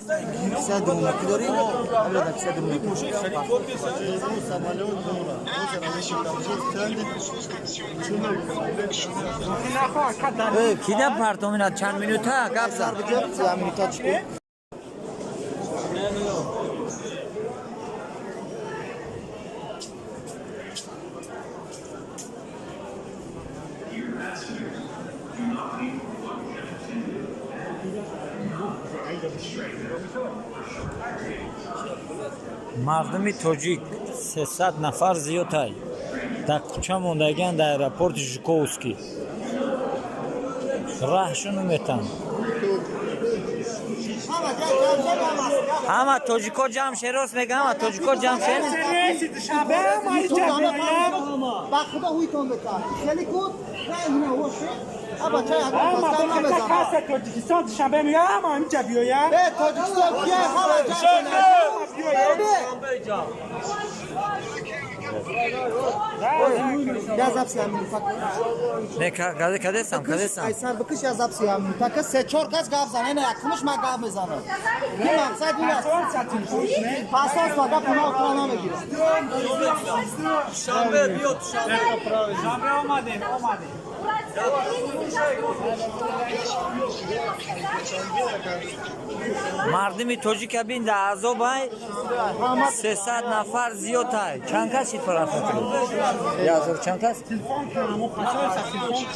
Киса дурунакӣ дорӣ? Абра да киса дурунакӣ. Кида партомина чанд минута гап Сар зад. биҷа, я минута чӣ? Мардуми тоҷик 300 нафар зиёдай дар кӯча мондагиан дар аэропорти Жуковский, раҳшуну метан. Ҳама тоҷико ҷамъ ше, рост мега, ҳама тоҷико ҷамъ ше. Ба худо ҳуйтон бекар. Хеле куд, на ина воше. Аба чай ага. Тоҷикистон Душанбе меоям, ҳаминҷа биёям. Э, Тоҷикистон кия ҳама ҷамъ. Я запись я минута. Не, кадесам, кадесам. Ай сар бикиш, я запись я минута. Ка се чор кас гап зан, ина якумш ма гап мезанам. Ин мақсад ин аст. Пасос фақат пуна утра намегирам. Душанбе омадем, омадем. Мардуми тоҷика бин, дар азобай, 300 нафар зиёдай. Чанд кас шид парафату язор, чанд кас?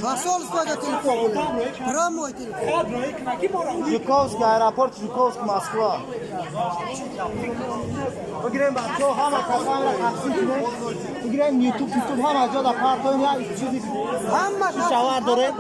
Посольство да телефон. Прямой телефон. Жуковский, аэропорт Жуковский, Москва. Бигирем бачаҳо, ҳама касанро тақсим кунем. Бигирем YouTube, YouTube ҳама ҷо да партоем, як чизи ҳама шавар дорем.